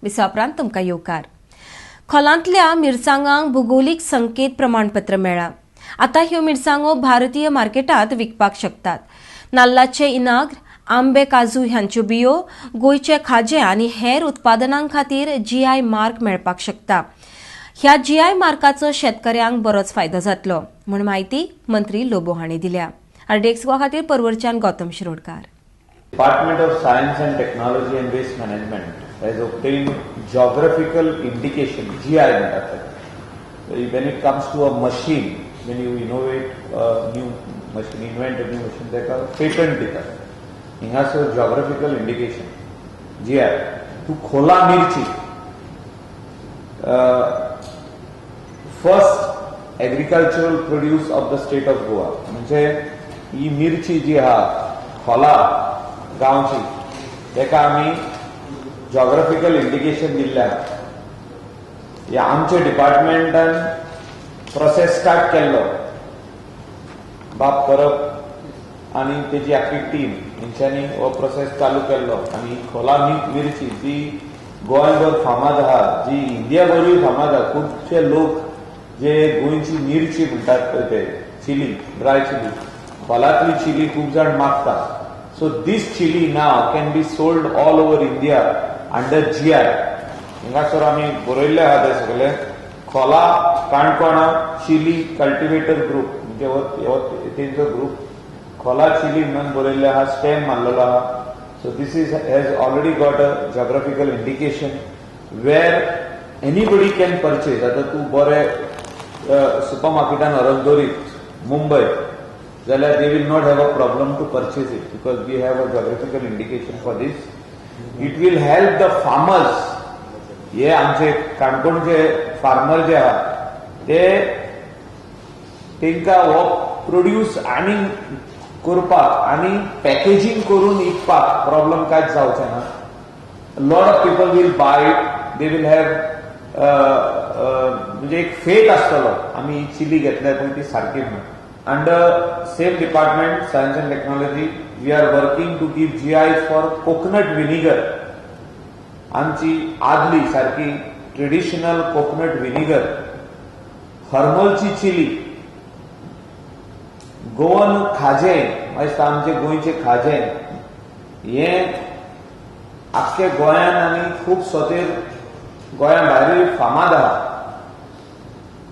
विसा उपरांत तुमकां येवकार. खोलांतल्या मिरसांगांक भुगोलीक संकेत प्रमाणपत्र मेळ्ळां. आतां ह्यो मिरसांगो भारतीय मार्केटांत विकपाक शकतात. नाल्लाचे इनाग्र, आंबे, काजू ह्यांच्यो बियो, गोंयचे खाजें आनी हेर उत्पादनां खातीर जीआय मार्क मेळपाक शकता. ह्या जीआय मार्काचो शेतकऱ्यांक बरोच फायदो जातलो म्हूण म्हायती मंत्री लोबो हांणी दिल्या. आरडीएक्स गोवा खातीर परवरच्यान Gautam Shirodkar. Department of Science and Technology and Waste Management has obtained geographical indication, GI म्हणटात ताका. When it comes to a machine, when you innovate a new machine, invent a new machine, ताका पेटंट दितात. हिंगासर geographical indication, GI to Khola मिरची, first agricultural produce of the state of Goa. म्हणजे ही मिरची जी आहा खोला गांवची, ताका आमी जॉग्राफिकल इंडिकेशन दिल्लें आहा. हे आमच्या डिपार्टमेंटान प्रोसेस स्टार्ट केल्लो. बाब परब आनी तेजी आख्खी टीम हेंच्यांनी हो प्रोसेस चालू केल्लो आनी ही खोला मिरची जी गोंयभर फामाद आहा, जी इंडियाभरूय फामाद आहा. खुबशे लोक जे गोंयची मिरची म्हणटात पळय, ते चिली, ड्राय चिली, खोलातली चिली खूब जाण मागता. So this chilli now can be sold all over India under GI. हिंगासर आमी बरयल्ले आहा ते सगळे, खोला काणकोणा चिली कल्टिवेटर ग्रुप, म्हणजे हो तेंचो ग्रुप, खोला चिली म्हणून बरयल्ले आहा, स्टॅम्प मारलेलो आहा. So this is has already got a geographical indication where anybody can purchase. आतां तूं बरे सुपर मार्केटान व्हरोन दवरीत मुंबय जाल्यार they will not have a problem to purchase it because we have a geographical indication for this. It will help the farmers. हे आमचे काणकोणचे farmer जे आहा, ते तांकां हो प्रोड्यूस आनी करपाक आनी पॅकेजींग करून विकपाक प्रॉब्लम कांयच जावचें ना. Lot of people will buy it. They will have म्हणजे एक फेथ आसतलो, आमी ही चिली घेतल्या पळय ती सारकी म्हणून. Under same department, Science and Technology, we are working to give GI for coconut vinegar. आमची आदली सारकी traditional coconut vinegar, हरमलची chilli, Goan खाजें. मागीर आमचे गोंयचे खाजें हें आख्खे गोंयान आनी खूब सोतेर गोंया भायरूय फामाद आहा.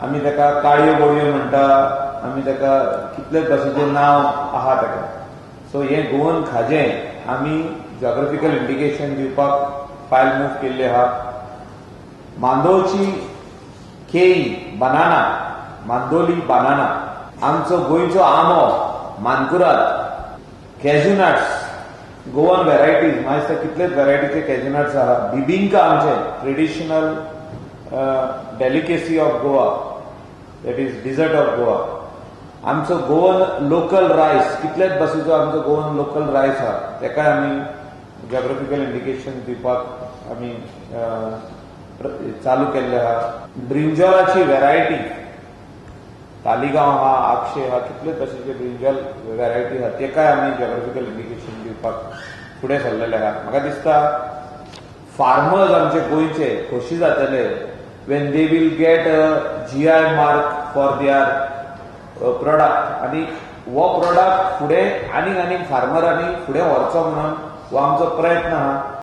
आमी ताका काळयो बोडयो म्हणटा, आमी ताका कितले भाशेचें नांव आहा ताका. सो हें गोवन खाजें आमी जॉग्राफिकल इंडिकेशन दिवपाक फायल मूव केल्ली आहा. मांदोळची केळी, बनाना, मांदोली बनाना, आमचो गोंयचो आंबो Mankurad, cashew nuts, Goan varieties, मागीर कितलेच व्हेरायटीचे कॅज्यू नट्स आहा, बिबिंका आमचे traditional delicacy of Goa, that is dessert of Goa, आमचो गोवन लोकल रायस, कितलेच भाशेचो आमचो गोवन लोकल रायस आहा, तेकाय आमी जॉग्राफिकल इंडिकेशन दिवपाक आमी चालू केल्ले आहा. ब्रिंजॉलाची व्हेरायटी, तालिगांव आहा, आगशे आहा, कितलेच भाशेचे ब्रिंजॉल व्हेरायटी आहा, तेकाय आमी जॉग्राफिकल इंडिकेशन दिवपाक फुडें सरलेले आहा. म्हाका दिसता फार्मर्स आमचे गोंयचे खोशी जातले when they will get a GI mark for their product आनी हो प्रोडक्ट फुडें आनीक आनीक फार्मरांनी फुडें व्हरचो म्हणून हो आमचो प्रयत्न आहा.